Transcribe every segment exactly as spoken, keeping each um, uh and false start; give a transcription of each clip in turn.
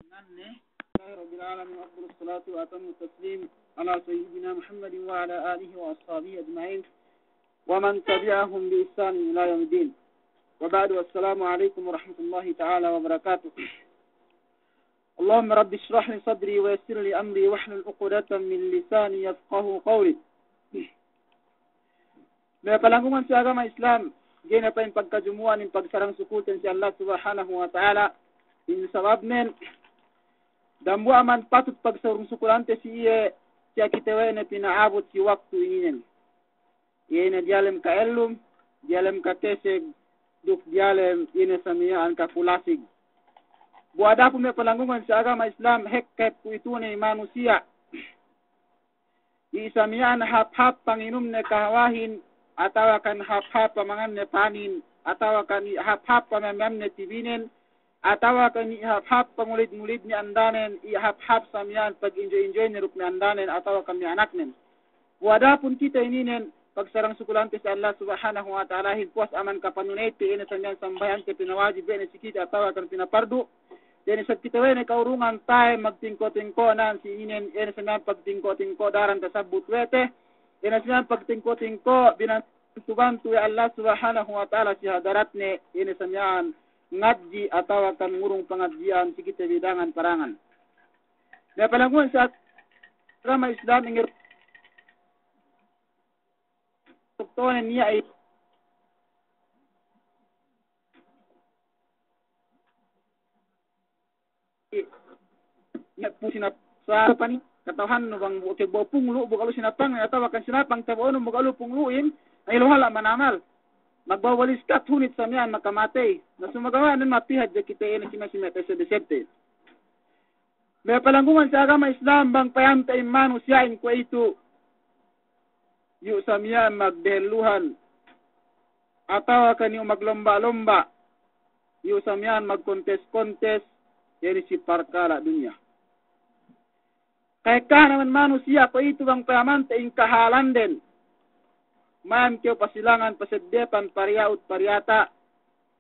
لله رب العالمين، وأفضل الصلاة وأتم التسليم على سيدنا محمد وعلى آله وأصحابه أجمعين ومن تبعهم بإحسان إلى يوم الدين. وبعد، والسلام عليكم ورحمة الله تعالى وبركاته. اللهم رب اشرح لي صدري ويسر لي أمري واحلل عقدة من لساني يفقهوا قولي. Me' palanggungan si agama Islam, ga'i ne pa'in pagkajumu'an in pagsarang sukulten si Allah Subhanahu wa Ta'ala, in sababnen, dambuwa' man patut pagsarang sukulante si iye, tiya' kite we' ne pina'abut si waktu ininen. Iye ne diyalem ka'ellum, diyalem kateseg, duk diyalem ine sa miya'an kakulasig. Bu adapun me' palanggungan si agama Islam, hep-hep kuwe'itu ne manusiya'. Iye sa miya'an hap-hap panginumne kahawahin, atawa kan hap-hap pamanganne panin, atawa kan iye hap-hap pamiyam-miyamne tibinen, atawa kan iye hap-hap pangulid-ngulidne andanen, iye hap-hap sa miya'an pag-enjoy-enjoyne duk me' andanen, atawa kan me' anaknen. Bu adapun kite ininen, pagsarang sukulante si Allah Subhanahu wa Ta'alahin, puwas aman kapanuneyte, ine sa miya'an sambahayangte pinawajib we' ne si kite atawa kan pinapardu', ine sa kite we' ne ka'urungan ta'e magtingko'-tingko' nan si ininen, ine sa miya'an pagtingko'-tingko' daran tasabbut we' te, ine sa miya'an pagtingko'-tingko' binantu-bantu we' Allah Subhanahu wa Ta'ala si hadaratne, ine sa miya'an ngadji' atawa kan ngurung pangadji'an si kite bidangan parangan. Me' palanggungan si agama Islam, ingge doktoren niya' i-, i-, niya' pu sinap-, sa pani, kata'uhannu bang bu-, ke bu punglu', bu kalu sinapang, atawa kan sinapang tabo'onu bu kalu punglu'in, na ilu hala' manamal. Magbawal iskat hunit sa miya'an makamatey. Na sumagawa' nen mapī hadja kite ine sima-sima tesebesebte. Me' palanggungan si agama Islam, bang payamte in manusiya'in kuwe'itu, iyu' sa miya'an magdehelluhan, atawa kan iyu' maglomba'-lomba', iyu' sa miya'an magkontes-kontes, iye ne si parkala' dunya. Ka'ekkahan amban manusiya' kuwe'itu bang payamante in kahalanden. Mayam kew pasilangan, paseddepan, pariya'ut, pariyata'.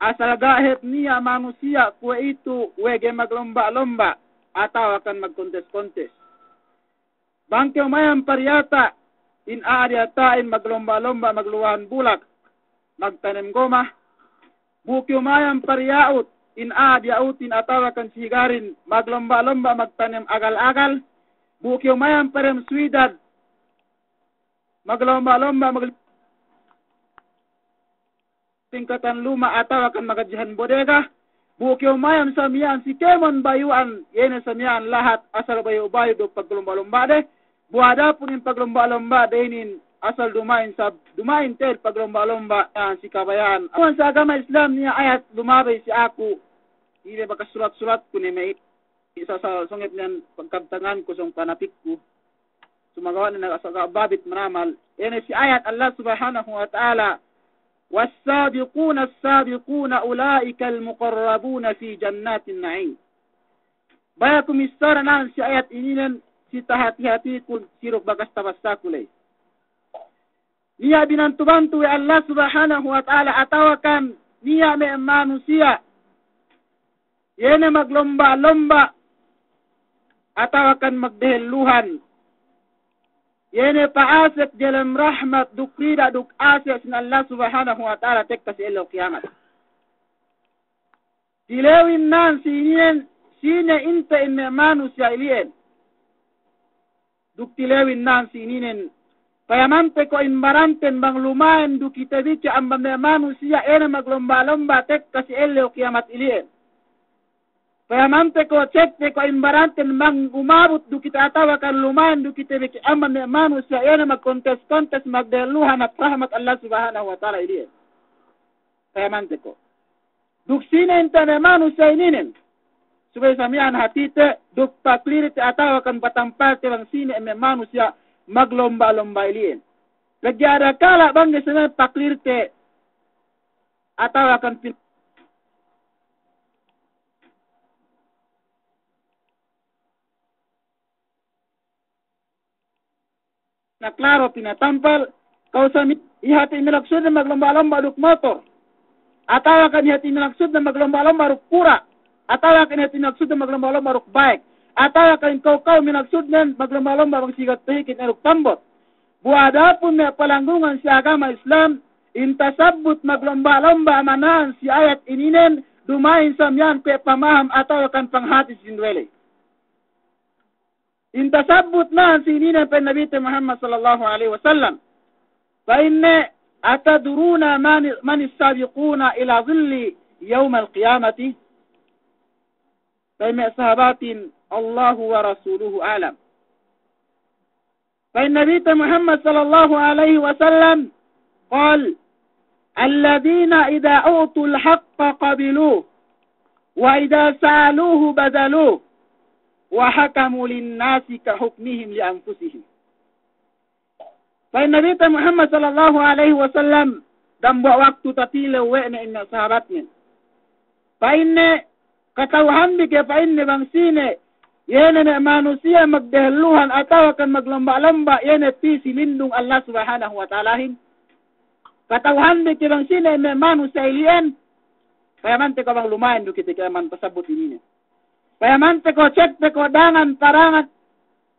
Asal ga' hep niya' manusiya' kuwe'itu we' ga'i maglomba'-lomba', atawa kan magkontes-kontes. Bang kew mayam pariyata', in a'a diyata'in maglomba'-lomba', magluwahan bulak, magtanem goma. Bu kew mayam pariya'ut, in a'a diya'utin atawa kan sihigarin, maglomba'-lomba', magtanem agal-agal. Bu kew mayam parem suwidad, maglomba'-lomba', mag-, tingkatan luma' atawa kan magadjihan bodega. Bu kew mayam sa miya'an si kēmon bayu'an, iye ne sa miya'an lahat asal bayu'-bayu' du paglomba'-lomba'de. Bu adapun in paglomba'-lomba'de inin asal duma'in sab-, duma'in te'ed paglomba'-lomba' si kabaya'an. Kuwan sa agama Islam niya' ayat lumabey si aku. Iye bakas sulat-sulatku ne me' i-, sa-, sa-, sōng hep niyan pagkabtanganku sōng panapikku. Sumagawa' ne na sa-, ga' babit manamal. Ine si ayat Allah Subhanahu wa Ta'ala, "Was-sabiquna as-sabiquna ula'ikal muqarrabuna fi jannatin na'im." Baya' ku missāra nan si ayat ininen si tahati-hatiku si duk bakas tabassaku ley. Niya' binantu-bantu we' Allah Subhanahu wa Ta'ala atawa kan niya' me' manusiya', iye ne maglomba'-lomba' atawa kan magdehelluhan, iye ne pa'asek diyalem rahmat duk rida' duk ase' sin Allah Subhanahu wa Ta'ala tekka si ellew kiyamat. Tilewin nan si ininen, sine inte in me' manusiya' ili'en. Duk tilewin nan si ininen, payamante ko' in baranten bang luma'in du kite bi ke amban me' manusiya' ine maglomba'-lomba' tekka si ellew kiyamat ili'en. Payamante ko', cekte ko' in baranten bang umabut du kite atawa kan luma'in du kite bi ke amban me' manusiya' ine magkontes-kontes magdehelluhan hap rahmat Allah Subhanahu wa Ta'ala ili'en. Payamante ko'. Duk sine inte me' manusiya' ininen. Subey sa miya'an hatite, duk paklirte atawa kan patampalte bang sine me' manusiya' maglomba'-lomba' ili'en. Pegge' adakala' bang ga'i sa miya'an paklirte atawa kan pin- Na klaro pinatampal, ka'u sa mi-, iye hati' minaksudne maglomba'-lomba' duk motor. Atawa kan iye hati' minaksudne maglomba'-lomba' duk kura'. Atawa kan hāti maksudnen maglomba-lomba duk bike. Atawa kan kaw-kaw minaksudnen maglomba-lomba bang sigat tahikin duk tambot. Bu adapun me' palanggungan si agama Islam, in tasabbut maglomba-lomba manahan si ayat ininen, duma'in sa miya'an kuwe' pamaham atawa kan panghāti si sinduwe ley. In tasabbut manahan si ininen pa'in Nabite Muhammad sallallahu alaihi wasallam. Pa'inne, "Atadruna mani, manis sabiquna ila dhilli yawmal qiyamati?" Pa'in me' sahabatin, "Allahu wa rasuluhu a'lam." Pa'in Nabite Muhammad sallallahu alaihi wasallam, qal, "Alladhina idha u'tul haqqa qabiluh, wa idha sa'aluhu badhaluh, wa hakamu linnasi ka hukmihim li anfusihim." Pa'in Nabite Muhammad sallallahu alaihi wasallam, dambuwa' waktu tatilew we' ne in me' sahabatnen. Pa'inne, kata'uhanbi ke pa'inne bang sine, iye ne me' manusiya' magdehelluhan atawa kan maglomba'-lomba', iye ne pī si lindung Allah Subhanahu wa Ta'alahin. Kata'uhanbi ke bang sine me' manusiya' ili'en, payamante ko' bang luma'in du kite ke man tasabbut ininen. Payamante ko', cekte ko' dangan parangan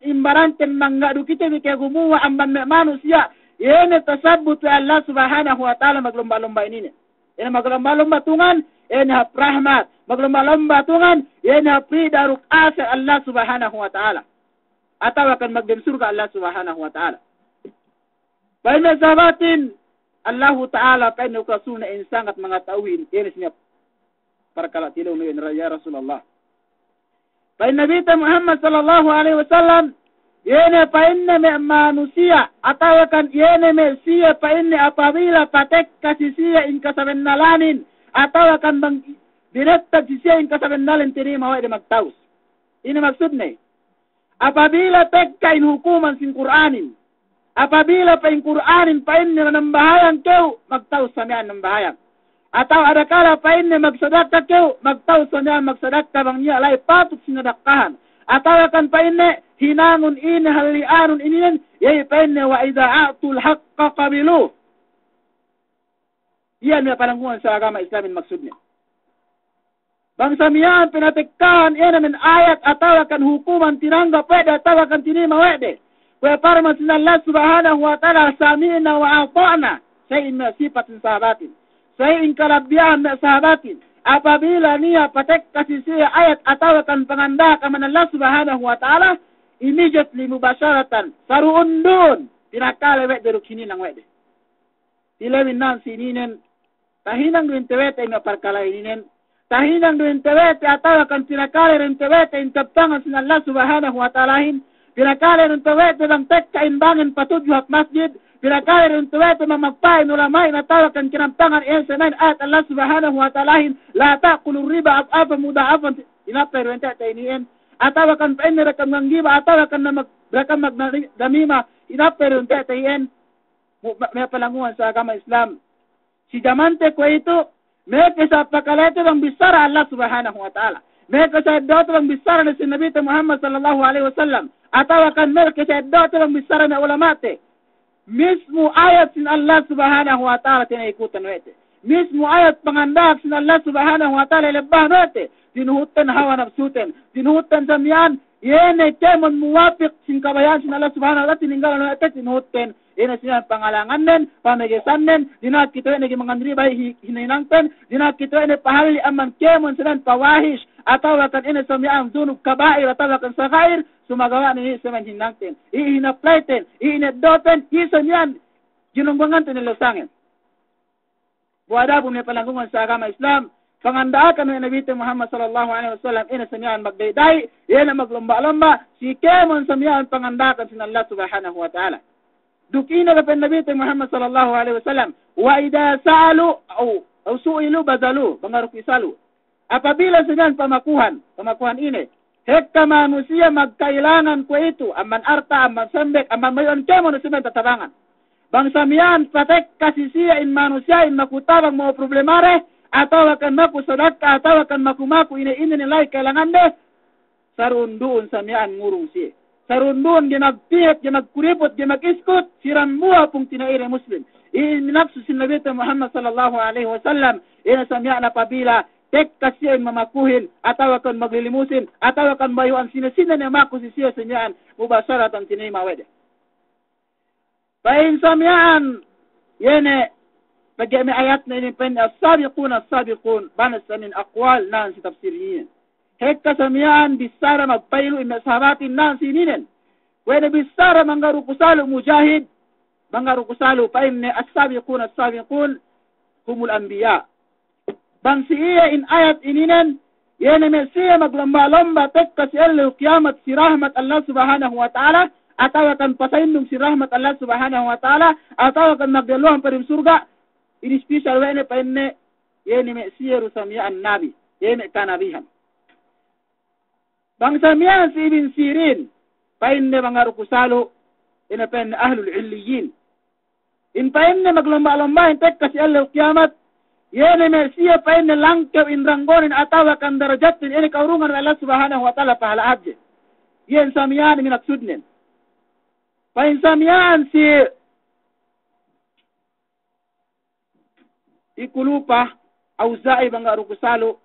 imbaranten mangga' du kite bi ke gumuwa' amban me' manusiya', iye ne tasabbut we' Allah Subhanahu wa Ta'ala maglomba'-lomba' ininen. Iye ne maglomba'-lomba' tungan, iye ne hap rahmat. Maglomba'-lomba' tungan, iye ne hap rida duk ase' Allah Subhanahu wa Ta'ala. Atawa kan magdem surga' Allah Subhanahu wa Ta'ala. Pa'in me' sahabatin, Allahu Ta'ala, pa'in duk Rasulne in sangat mangata'uhin, iye ne si niya' parkala' tilewnu iyan, ya Rasulullah. Pa'in Nabite Muhammad sallallahu alaihi wasallam, iye ne pa'inne me' manusiya', atawa kan iye ne me' siye pa'inne apabila patekka si siye in kasabennalanin, atawa kan bang dinettag si siye in kasabennalin tinima we' de magtawus. Ine maksudne? Apabila tekka in hukuman sin Kur'anin, apabila pa'in Kur'anin pa'inne manambahayang kew, magtawus sa miya'an nambahayang. Atawa adakala pa'inne magsadakka kew, magtawus sa miya'an magsadakka bang niya' la'i patut sinadakkahan. Atawa kan pa'inne hinangun ine halli'anun ininen, iye pa'inne wa idha a'tul haqqa qabiluh. Iyan me' palanggungan sa agama Islamin maksudne. Bang sa miya'an pinatekkahan iye ne me' ayat atawa kan hukuman tinanggap we' de atawa kan tinima we' de. Kuwe' parman sin Allah Subhanahu wa Ta'ala, sami'na wa ata'na. Sa iyan me' sipat sin sahabatin. Sa iyan kalabbihan me' sahabatin. Apabila niya' patekka si siye ayat atawa kan panganda'ak amban Allah Subhanahu wa Ta'ala, immediately, mubasharatan, saru'un-du'un, pinakale we' de duk hininang we' de. Tilewin nan si ininen, tahinang du inte we' te me' parkala' ininen, tahinang du inte we' te atawa kan pinakale du inte we' te in kabtangan sin Allah Subhanahu wa Ta'alahin, pinakale du inte we' te bang tekka in bangin patudju hap masjid, pinakale du inte we' te bang magpa'in ulama'in atawa kan kinabtangan iyan sa miya'an ayat Allah Subhanahu wa Ta'alahin, la ta'kulur riba ad'afan mudha'afah, inapay du inte te ini'en, atawa kan pa'inne dakam nganggiba, atawa kan na mag-, dakam magnamima, inapay du inte te iyan. Mu-, me', me' palanggungan sa agama Islam. Si jamante kuwe'itu, me' ke sa pakalete bang bissara Allah Subhanahu wa Ta'ala. Me' ke sa eddo'te bang bissara ne si Nabite Muhammad sallallahu alaihi wasallam. Atawa kan me' ke sa eddo'te bang bissara ne ulama'te. Mismu ayat sin Allah Subhanahu wa Ta'ala tinayikutan we' te. Mismu ayat panganda'ak sin Allah Subhanahu wa Ta'ala ilebbahan we' te. Tinuhutten hawa napsuten. Tinuhutten sa miya'an, iye ne kēmon muwapik sin kabaya'an sin Allah Subhanahu wa Ta'ala, tininggalan we' te, tinuhutten. Iye ne sa miya'an pangalangannen, pamegesannen, dina'ak kite we' ne ga'i manganriba hi-, hinanangten, dina'ak kite we' ne pahalli' amban kēmon sa miya'an pawahish, atawa kan iye ne sa miya'an dunub kaba'ir, atawa kan saga'ir, sumagawa' ne iye sa miya'an hinangten, iye hinaplayten, iye ineddo'ten, iye sa miya'an ginunggunganten ne losangen. Bu adapun me' palanggungan sa agama Islam, panganda'akan we' Nabite Muhammad sallallahu alaihi wasallam, iye ne sa miya'an magda'i-da'i, iye ne maglomba'-lomba', si kēmon sa miya'an panganda'akan sin Allah Subhanahu wa Ta'ala. Duk ine pa'in Nabite Muhammad sallallahu alaihi wasallam, wa idha sa'alu aw, aw su'ilu badhalu, bang aruk isalu. Apabila sa miya'an pamakuhan, pamakuhan ine, hekka manusiya' magkailangan kuwe'itu, amban arta', amban sembek, amban mayu'an kēmon sa miya'an tatabangan. Bang sa miya'an patekka si siye in manusiya'in maku tabang mo'o problemade, atawa kan maku sadakka, atawa kan maku-maku ine-ine ne la'i kailangande, saru'un-du'un sa miya'an ngurung siye. Saru'un-du'un ga'i magpinget, ga'i magkuriput, ga'i magiskut, si dambuwa' pungtina'ide Muslim. Iye in maksud sin Nabite Muhammad sallallahu alaihi wasallam, iye ne sa miya'an apabila tekka siye in mamakuhin, atawakan maglilimusin, atawakan bayu'an sine-sine ne maku si siye sa miya'an, mubasharatan tinayma' we' de. Pa'in sa miya'an, iye ne, pegge' me' ayatne inin pa'in, "As-sabiqun, as-sabiqun," bang sa min aqwal na'an si tafsir inin. Hekka sa miya'an bissara magpailu in me' sahabatin na'an si ininen. Kuwe' ne bissara manggaru ku salu Mujahid, manggaru ku salu pa'inne, "As-sabiqun, as-sabiqun, humul anbiya." Bang si iye in ayat ininen, iye ne me' siye maglomba-lomba tekka si ellew kiyamat si rahmat Allah Subhanahu wa Ta'ala, atawakan pasaindung si rahmat Allah Subhanahu wa Ta'ala, atawakan magdeluhan pa dem surga', in special we' ne pa'inne, iye ne me' siye du sa miya'an nabi, iye me' kanabihan. Bang sa miya'an si Ibn Sirin, pa'inne manggaru ku salu, ine pa'inne ahlul illiyin. In pa'inne maglomba-lomba in tekka si ellew kiyamat, iye ne me' siye pa'inne langkew in ranggonen atawakan darajatin ine kaurungan we' Allah Subhanahu wa Ta'ala pahala hadje. Iyan sa miya'an minaksudnen. Pa'in sa miya'an si Iku lupa, Awza'i bang ga' du ku salu,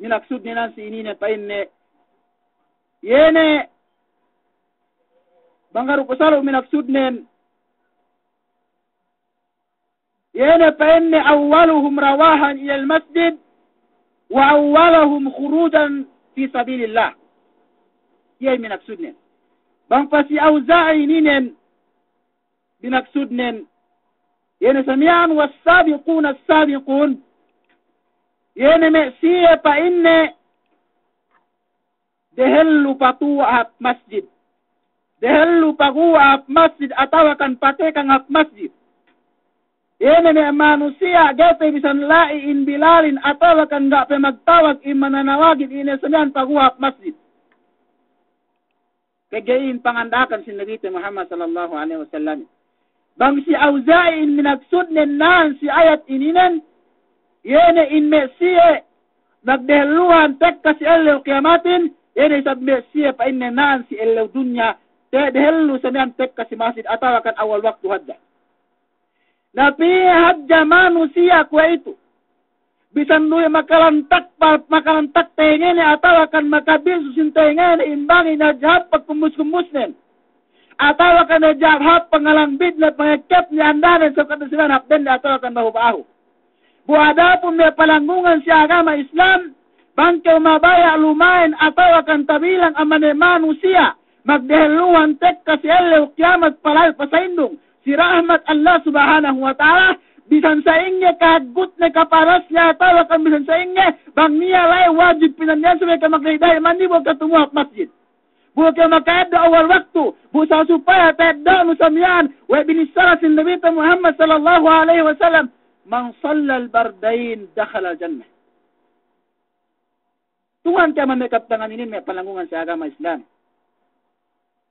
minaksudnen na'an si ininen pa'inne. Iye ne, bang ga' du ku salu minaksudnen. Iye ne pa'inne, "Awwaluhum rawahan ilal masjid, wa awwaluhum khurujan fi sabilillah." Iye minaksudnen. Bang pa si Awza'i ininen, minaksudnen, iye ne sa miya'an was-sabiqun as-sabiqun, iye ne me' siye pa'inne dehellu patuwa' hap masjid. Dehellu paguwa' hap masjid atawakan patekang hap masjid. Iye ne me' manusiya' ga'i pe bisan la'i in bilalin atawakan ga' pe magtawag in mananawagin ine sa miya'an paguwa' hap masjid. Pegge' in panganda'akan sin Nabite Muhammad sallallahu alaihi wasallam. Bang si Awza'i in minaksudnen na'an si ayat ininen, iye ne in me' siye magdehelluhan tekka si ellew kiyamatin, iye ne isab me' siye pa'inne na'an si ellew dunya, te dehellu sa miya'an tekka si masjid atawakan awwal waktu hadja. Na piye hadja manusiya' kuwe'itu. Bisan du iye makalantak pa, makalantak tengene atawakan makabinsu sin tengene in bang ine hadja hāp pagkumbus-kumbusnen. Atawakan hadja hāp pangalangbidne, pangekkepne, andanen, sōng kata silan hāp dende atawakan bahu-bahu. Bu adapun me' palanggungan si agama Islam, bang kew mabaya' luma'in atawakan tabilang amban me' manusiya' magdehelluhan tekka si ellew kiyamat palal pasaindung si rahmat Allah Subhanahu wa Ta'ala, bisan sa'ingge kahaggutne, kapanasne, atawakan bisan sa'ingge, bang niya' la'i wajib pinandiyan subey kew magdahi'-dahi' mandi bu kew tumuhap masjid. Bu kew maka'eddo' awwal waktu, bu sa supaya ta'eddo'nu sa miya'an we' binissara sin Nabite Muhammad sallallahu alaihi wasallam, "Man sallal bardain dakhalal jannah." Tuhan kaya mamekap tangan inin me' palanggungan si agama Islam.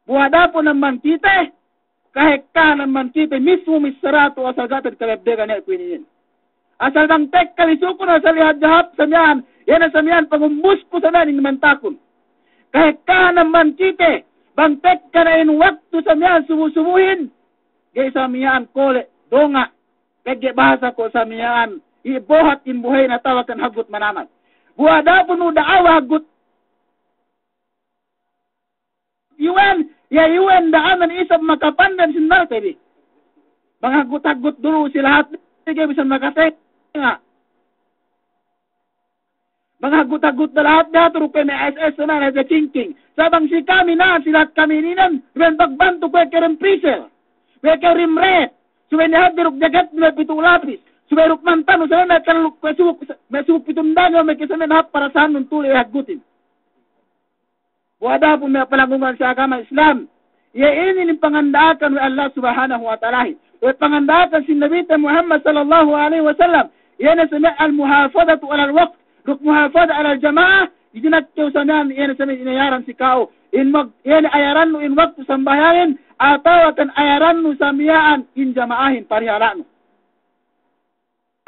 Bu adapun amban kite, kahekkahan amban kite, mismu missaratu asal ga' te'ed kalebbegan ne ku inin. Asal bang tekka lisukun, asal iye hadja hāp sa miya'an, iye ne sa miya'an pangumbusku sa miya'an in mantakun. Kahekkahan amban kite, bang tekka ne in waktu sa miya'an subu-subuhin, ga'i sa miya'an kole' donga', pegge' bahasa ko' sa miya'an, ibohat in buhayna atawakan haggut manamal. Bu adapun u da'awa haggut iwen, iye iwen da'anan isab makapandem sin malte bi. Bang haggut-haggut dulu si lahat, ga'i bisan makatenga'. Bang haggut-haggut da lahat, da turu' kuwe' me' S S na, na hadja kingking. Sa' bang si kami na, si lahat kami inin, iwen pagbantu kuwe' kew rimpisel. Kuwe' kew rimret. Subey ne hadja duk jaket me' pitu' lapis. Subey duk mantanu, subey me' tellu, kuwe' subuk, me' subuk pitu' daniyo, me' kisa me' hāp parasahan nun tuli haggutin. Bu adapun me' palanggungan si agama Islam, iye inin in panganda'akan we' Allah Subhanahu wa Ta'alahin, we' panganda'akan sin Nabite Muhammad sallallahu alaihi wasallam, iye ne sa miya'an al-muhafadhatu alal waqt, duk muhafadha alal jama'ah, dina'ak kew sa miya'an, iye ne sa miya'an in ayaran si ka'u, in mag-, iye ne ayarannu in waktu sambahayangin, atawakan ayarannu sa miya'an in jama'ahin parihala'nu.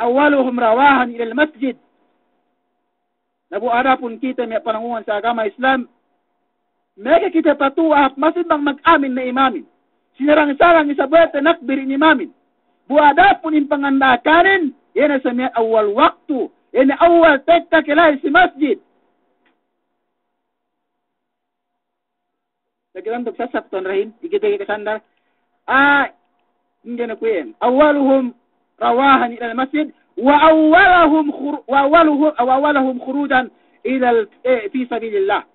Awwaluhum rawahan ilal masjid. Na bu adapun kite me' palanggungan si agama Islam, meke kite patuwa' hap masjid bang mag-amin ne imamin. Sinarang-sarang isab we' te nakbir in imamin. Bu adapun in panganda'akanin, iye ne sa miya'an awwal waktu, Ine awwal tekka ke la'i si masjid. Takilan tu' sasap tuwan rahin, ikite ke sandal. Ah, ingge ne kuyen. Awwaluhum rawahan ilal masjid, wa awwaluhum khur-, wa awwaluhum, wa awwaluhum khurujan ilal, eh, fi sabilillah.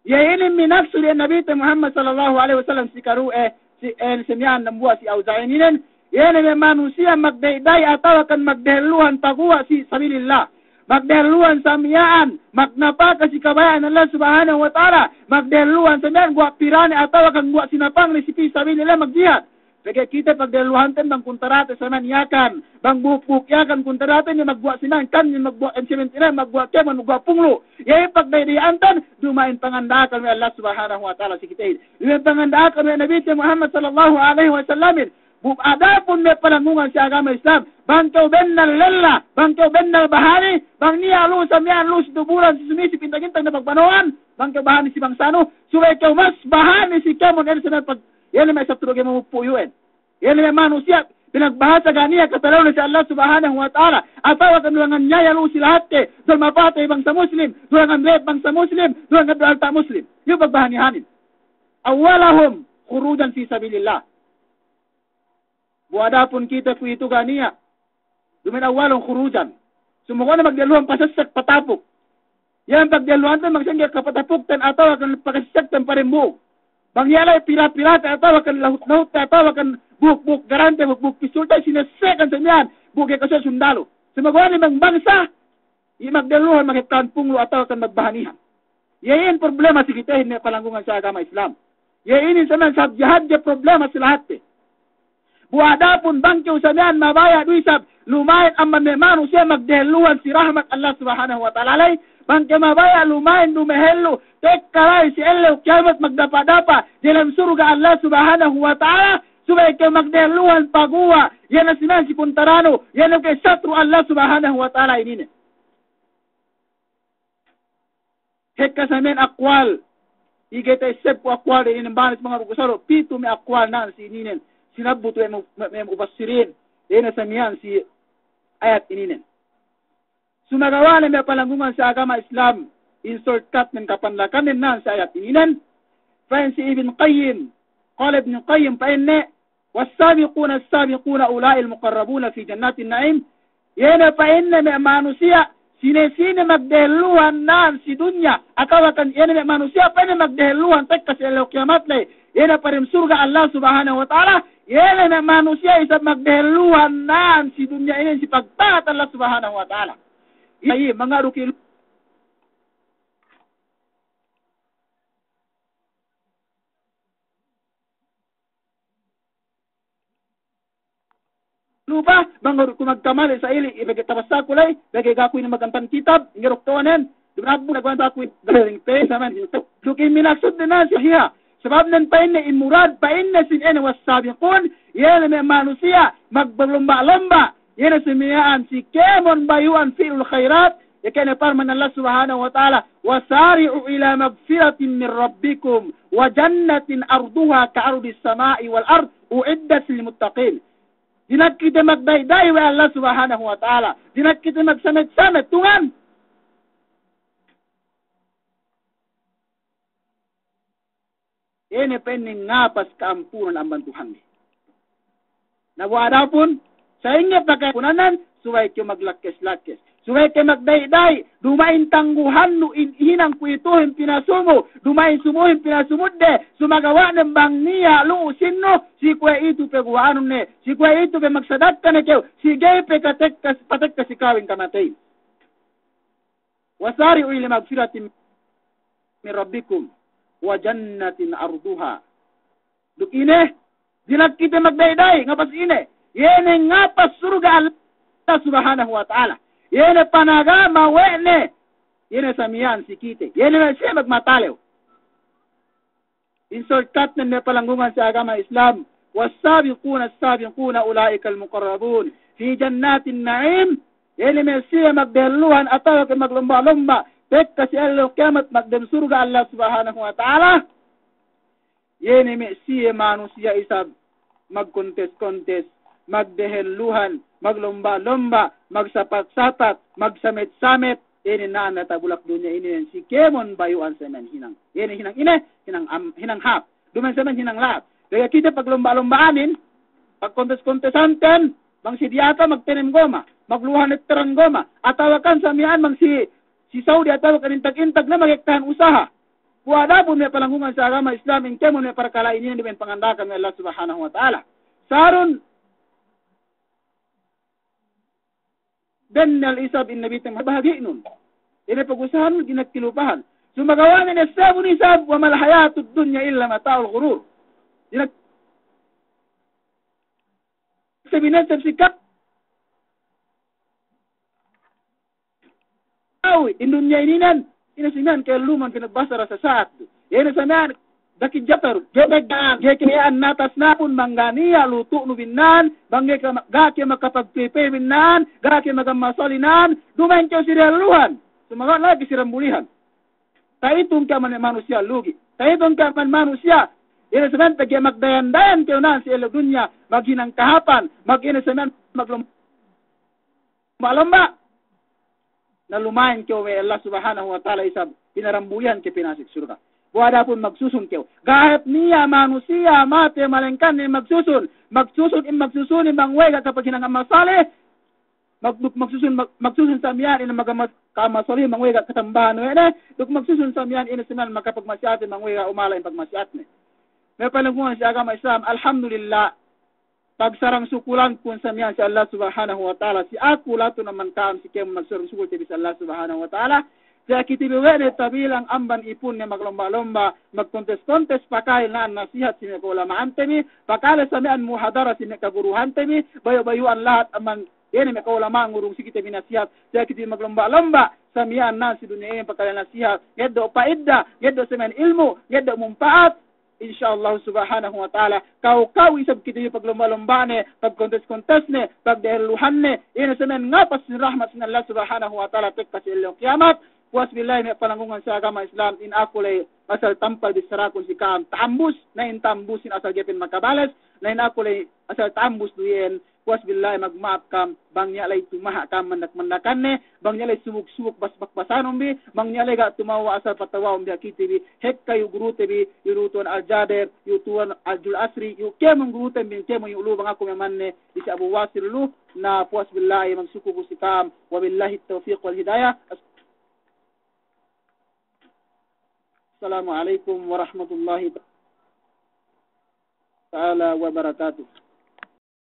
Iye inin minaksud iye Nabite Muhammad sallallahu alaihi wasallam si karuwe, si, eh, si miya'an dambuwa' si Awza'i inin, iye ne me' manusiya' magdayda'i atawakan magdehelluhan paguwa' si sabilillah. Magdehelluhan sa miya'an, magnapaka si kabaya'an Allah Subhanahu wa Ta'ala, magdehelluhan sa miya'an guwa' pirane atawakan guwa' sinapangni si fi sabilillah magjihad. Pegge' kite pagdehelluhanten bang kuntarate sa miya'an Yakan, bang buhuk-buhuk Yakan kuntarate ne magguwa' sinan, kan ne magguwa' M seventy-nine, magguwa' kēmon, magguwa' punglu'. Iye pagdayda'ihanten, duma'in panganda'akan we' Allah Subhanahu wa Ta'ala si kitehin. Duma'in panganda'akan we' Nabite Muhammad sallallahu alaihi wasallamin. Bu-, adapun me' palanggungan si agama Islam, bang kew bennal lella, bang kew bennal bahani, bang niya' lu'u sa miya'an lu'u si tubulan, si sumisi, pintang-intang ne pagbano'an, bang kew bahani si bangsanu, subey kew mas bahani si kēmon, ine sa miya'an pag-, iye ne me' satru' ga'i mamuppu' iyu'en. Iye ne me' manusiya' pinagbahasa ga' niya' katalew ne si Allah Subhanahu wa Ta'ala. Atawakan duwangan niyaya lu'u si lahatte, duwangan mapatey bangsa Muslim, duwangan rep bangsa Muslim, duwangan du alta' Muslim. Iyu pagbahanihanin. Awwalahum khurujan fi sabilillah. Bu adapun kite kuwe'itu ga' niya'. Duma'in awwalahum khurujan. Sumagawa' ne magdehelluhan pasessek patapuk. Iyan pagdehelluhanten bang sa'ingge kapatapukten atawakan pakasessek ten pa dembu'uk. Bang iye la'i pila-pilate atawakan lahut-lahutte atawakan buhuk-buhuk garante, buhuk-buhuk pistulte, sinessekan sa miya'an, buhuk ga'i kasuwa' sundalu. Sumagawa' ne bang bangsa, iye magdehelluhan magekkahan punglu' atawakan magbahanihan. Iye inin problema si kitehin me' palanggungan si agama Islam. Iye inin sa miya'an sahadje-hadje problema si lahatte. Bu adapun bang kew sa miya'an mabaya' du isab, luma'in amban me' manusiya' magdehelluhan si rahmat Allah Subhanahu wa Ta'ala ley, bang kew mabaya' luma'in dumehellu, tekka la'i si ellew kiyamat magdapa'-dapa' diyalem surga' Allah Subhanahu wa Ta'ala, subey kew magdehelluhan paguwa', iye ne si miya'an si kuntaranu, iye ne ke satru' Allah Subhanahu wa Ta'ala ininen. Hekka sa miya'an akwal, iye te isab ku akwal de ininen banes manga buku salo', pitu me' akwal nan si ininen, sinabbut we' mu-, me', me' mufassirin, iye ne sa miya'an si ayat ininen. Sumagawa' ne me' palanggungan si agama Islam, in shortcut nen kapanlakanen nan si ayat ininen, pa'in si Ibn Qayyim, qala Ibn Qayyim pa'inne, والسابقون السابقون أولئك المقربون في جنات النعيم. Iye ne pa'inne me' manusiya', sine-sine magdehelluhan nan si dunya, atawakan iye ne me' manusiya' pa'inne magdehelluhan tekka si ellew kiyamat ley, iye ne pa dem surga' Allah Subhanahu wa Ta'ala, iye ne me' manusiya' isab magdehelluhan nan si dunya inin si pagta'at Allah Subhanahu wa Ta'ala. Iye, manga du ki lupa, bang ga'i du ku magkamali sa ili, iye pegge' tabassaku ley, pegge' ga'i ku inin magantan kitab, ingerok to'onen, duma'in bu nagwantu aku galing pe, sa miya'an, duk in minaksud ne nan sahiha. Sabab nen pa'inne in murad, pa'inne sin ine was-sabiqun, iye ne me' manusiya' magbalumba'-lumba', iye ne si miya'an si kēmon bayu'an fi'lul khairat, iye kene parman Allah Subhanahu wa Ta'ala, وسارعوا إلى مغفرة من ربكم وجنة عرضها كعرض السماء والأرض أعدت للمتقين. Dina'ak kite magdayday we' Allah Subhanahu wa Ta'ala. Dina'ak kite magsamet-samet, Tuhan. Ine pa'inne ngapas ka'ampunan amban Tuhanbi. Na bu adapun, sa'ingge pakapunanan, subey kew maglakkes-lakkes. Subey kew magdayday, duma'in tangguhannu in hinang kuwe'ituhin pinasumu, duma'in sumuhin pinasumudde, sumagawa' nen bang niya' lu'u sinnu, si kuwe'itu paguwa'anun ne, si kuwe'itu pe magsadakka ne kew, si ga'i pe katekka, patekka si kawin kamateyin. وسارعوا إلى مغفرة من ربكم وجنة عرضها. Duk ine, dina'ak kite magdayday, ngapas ine, iye ne ngapas surga' Allah Subhanahu wa Ta'ala. Iye ne panagama we' ne, iye ne sa miya'an si kite, iye ne me' siye magmatalew. In shortcut nen me' palanggungan si agama Islam, والسابقون السابقون أولئك المقربون في جنات النعيم. Iye ne me' siye magdehelluhan atawa ke maglumba'-lumba', tekka si ellew kiyamat magdem surga' Allah Subhanahu wa Ta'ala. Iye ne me' siye manusiya' isab magkontes-kontes, magdehelluhan, maglomba'-lomba', magsapat-sapat, magsamet-samet, inin na'an na tabulak dunya inin si kēmon bayu'an samiyan hinang. Inin hinang ine, hinang am-, hinang hāp. Duma'in samiyan hinang la'at. Daga kite paglomba'-lomba'anin, pagkontes-kontesanten, bang si diyata magtenem goma, magluhan etteran goma, atawa kan samiyan bang si, si Saudi atawa kan intag-intag ne magekkahan usaha. Bu adapun me' palanggungan si agama Islam, in kēmon me' parkala' inin duma'in panganda'akan we' Allah Subhanahu wa Ta'ala. Sarun bennal isab in Nabi te bahagi'nun. Ine pagusahan, ine kilupahan. Sumagawa' ne sabun isab, wa mal hayatud dunya illa mata'ul ghurur. Ine sabun isab si kap- Awi, in dunya ininen, ine samiyan kelluman pinagbasa dasa sa'at du. Ine samiyan, dakijjataru, ga'i, ga'i kiya'an natas napun bang ga' niya' lutu'nu binna'an, bang ga'i ke-, ga' ke makapagpipī binna'an, ga' ke magammasali na'an, duma'in kew si dehelluhan. Sumagawa' lagi' si dambulihan. Ta'itung ke amban manusiya' lugi'. Ta'itung ke amban manusiya'. Ine samiyan pegge' magdayan-dayan kew na'an si ellew dunya, maghinang kahāpan, mag-ine samiyan maglum- lomba'-lomba'. Na luma'in kew we' Allah Subhanahu wa Ta'ala isab pinarambulihan kew pinasek surga'. Bu adapun magsusun kew. Ga' hep niya' manusiya' matey malengkan ne magsusun. Magsusun in magsusun in bang we' ga' kapaghinang amal saleh. Mag-, duk magsusun, mag-, magsusun samiyan in magammas-, ka'amal saleh bang we' ga' katambahan we' ne. Duk magsusun samiyan in samiyan makapagmasiyat bang we' ga' umala in pagmasiyatne. Me' palanggungan si agama Islam, alhamdulillah. Pagsarang-sukulan kun samiyan si Allah Subhanahu wa Ta'ala, si aku latun amban ka'am si kēmon magsarang-sukul te bi si Allah Subhanahu wa Ta'ala. Tiya' kite bi we' ne tabilang amban ipunne maglomba'-lomba', magkontes-kontes pakale na'an nasihat si me' kaulama'ante bi, pakale samiyan muhadara si me' kaguruhante bi, bayu'-bayu'an lahat amban ine me' kaulama' ngurung si kite bi nasihat, tiya' kite bi maglomba'-lomba', samiyan na'an si dunya inin pakale nasihat, ngeddo' pa'ida, ngeddo' samiyan ilmu', ngeddo' mumpa'at, Insya Allah Subhanahu wa Ta'ala, kaw-kaw isab kite bi paglomba'-lomba'ne, pagkontes-kontesne, pagdehelluhanne, ine samiyan ngapas sin rahmat sin Allah Subhanahu wa Ta'ala tekka si ellew kiyamat. Puwas billahi me' palanggungan si agama Islam, in aku ley asal tampal bissarakun si ka'am ta'ambus, na in ta'ambus in asal ga'i pe makabales, na in aku ley asal ta'ambus du iyan, Puwas billahi magma'ap ka'am, bang niya' ley tumaha' ka'am mandak-mandakanne, bang niya' ley subuk-subuk bas-, bakbasanun bi, bang niya' ley ga' tumawa' asal patawaun bi ha kite bi, hekka iyu gurute bi, iyu Tuwan Al-Jader, iyu Tuwan Al-Jul Asri, iyu kēmon gurute bi, kēmon iyu lu bang aku me' manne, isi Abu Wasil lu, na puwas billahi magsuku ku si ka'am, wa billahi tawfiq wal hidayah. Assalamu alaikum warahmatullahi ta'ala wabarakatuh.